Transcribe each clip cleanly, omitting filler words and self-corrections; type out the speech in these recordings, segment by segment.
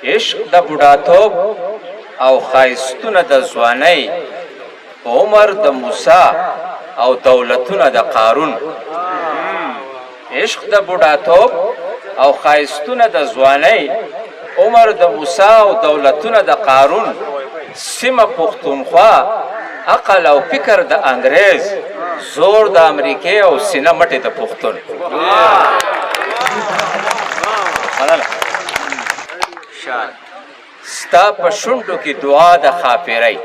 عشق د بوډاتوب او ښایستونه د ځوانۍ، عمر د موسی او دولتونه د قارون. عشق د بوډاتوب او ښایستونه د ځوانۍ، عمر د موسی او دولتونه د قارون، سیمه پښتونخوا، عقل او فکر د انګرېز، زور د امریکې او سینه مټې د پښتون. مننه. ستا په شونډو کې دعا د خاپیرۍ،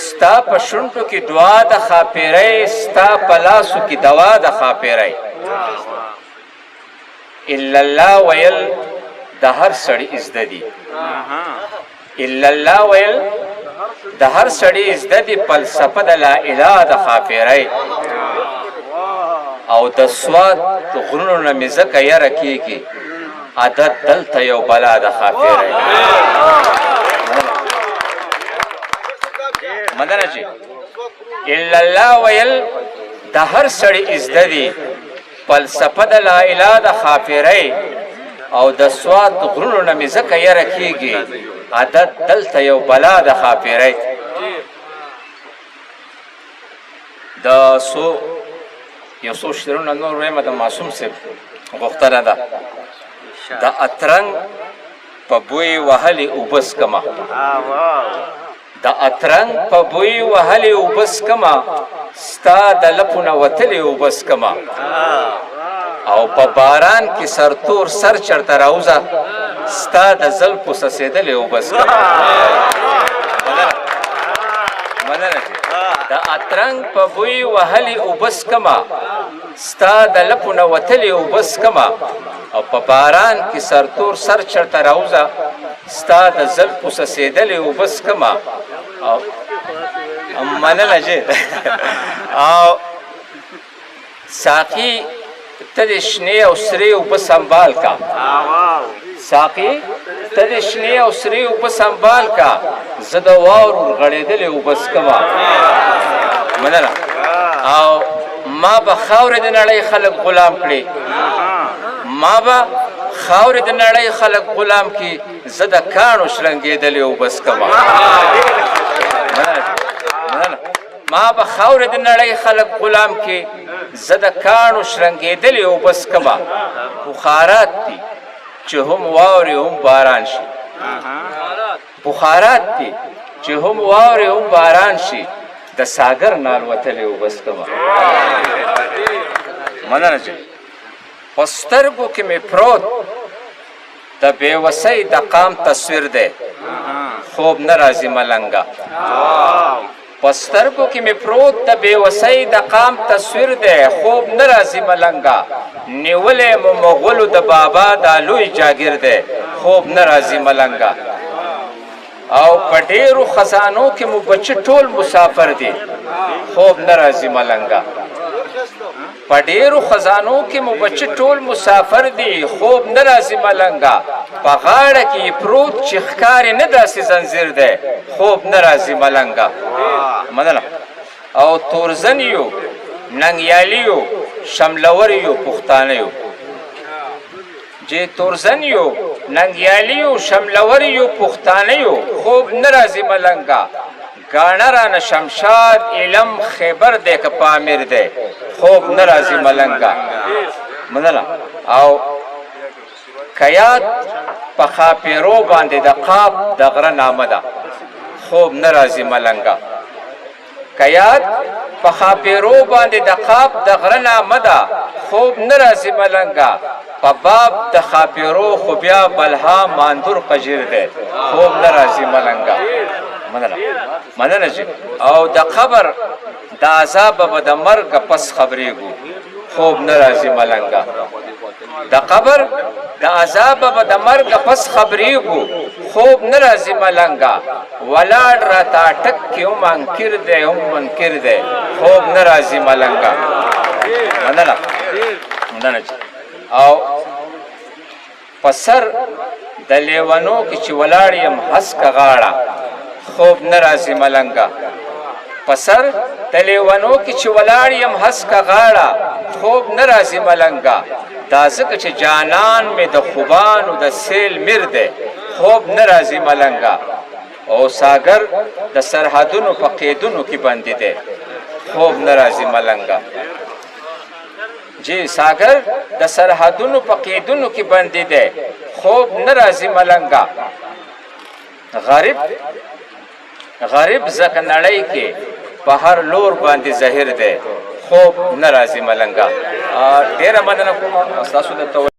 ستا په شونډو کې دعا د خاپیرۍ، ستا په لاسو کې دوا د خاپیرۍ. الا الله ویل د هر سړي زده دي، الا الله ویل د هر سړي زده دي، فلسفه د لا اله د خاپیرۍ. او د سوات غرونو نه مې ځکه یره کېږي، عادت دلته یو بلا د خاپیرۍ. مننه جی. الا الله ویل د هر سړي زده دي، فلسفه د لا اله د خاپیرۍ. او د سوات غرونو نه مې ځکه یره کېږي، عادت دلته یو بلا د خاپیرۍ. د سو یو څو شعرونه نور وایم، د معصوم صاحب غوښتنه ده. د اترنګ په بوی وهلې اوبه څکمه، د اترنګ په بوی وهلې اوبه څکمه، ستا د لپو نه وتلې اوبه څکمه. او په باران کې سرتور سر چرته راوځه، ستا د زلفو څڅېدلې اوبه څکمه. مننه. د اترنګ په بوی وهلې اوبه څکمه، ستا د لپو نه وتلې اوبه څکمه. او په باران کې سرتور سر چرته راوځه، ستا د زلفو څڅېدلې اوبه څکمه. او مننه جی. او ساقي ته د شنې او سرې اوبه سنبال کا، ساقي ته د شنې او سرې اوبه سنبال کا، زه د واورو غړېدلې اوبه څکمه. مننه. او ما به خاورې د نړۍ خلک غلام کړي، ما به خاورې د نړۍ خلک غلام کړي، زه د کاڼو شرنګېدلې اوبه څکمه. مننه. ما به خاورې د نړۍ خلک غلام کړي، زه د کاڼو شرنګېدلې اوبه څکمه. بخارات دي چې هم واورې هم باران شي، بخارات دي چې هم واورې هم باران شي، د ساګر نه الوتلې اوبه څکمه. مننه جی. په سترګو کې مې پروت د بې وسۍ د قام تصویر دی، خوب نه راځي ملنګه. په سترګو کې مې پروت د بې وسۍ د قام تصویر دی، خوب نه راځي ملنګه. نیولی مو مغولو د بابا دا لوی جاګیر دی، خوب نه راځي ملنګه. او په ډېرو خزانو کې مو بچي ټول مسافر دي، خوب نه راځي ملنګه. په ډېرو خزانو کې مو بچي ټول مسافر دي، خوب نه راځي ملنګه. په غاړه کې یې پروت چې ښکاري نه داسې زنځیر دی، خوب نه راځي ملنګه. مننه. او تورزن یو، ننګیالي یو، شملور یو، پښتانه یو. جې تورزن یو، ننګیالي یو، شملور یو، پښتانه یو، خوب نه راځي ملنګه. ګاڼه رانه شمشاد علم خیبر دی که پامیر دی، خوب نه راځي ملنګه. مننه. او کیات په خاپیرو باندې د قاف د غره نامه ده، خوب نه راځي ملنګه. کیات په خاپیرو باندې د قاف د غره نامه ده، خوب نه راځي ملنګه. په باب د خاپیرو خو بیا بلها ماندور قجیر دی، خوب نه راځي ملنګه. مننه. مننه جی. او د قبر د عذاب به د مرګ پس خبرېږو، خوب نه راځي ملنګه. د قبر د عذاب به د مرګ پس خبرېږو، خوب نه راځي ملنګه. ولاړ راته اټک کې هم انکر دی هم منکر دی، خوب نه راځي ملنګه. مننه. مننه جی. او په سر د لیونو کې چې ولاړ یم هسکه غاړه، خوب نه راځي ملنګه. په سر د لیونو کې چې ولاړ یم هسکه غاړه، خوب نه راځي ملنګه. د دا ځکه چې جانان مې د خوبانو د سیل میر دی، خوب نه راځي ملنګا. او ساګر د سرحدونو په قیدونو کې بندي دی، خوب نه راځي ملنګا. جی ساګر د سرحدونو په قیدونو کې بندي دی، خوب نه راځي ملنګا. غریب غریب ځکه نړۍ کې په هر لور باندې ظاهر دی، خوب نه راځي ملنګا. ډیره مننه کوم تاسو د.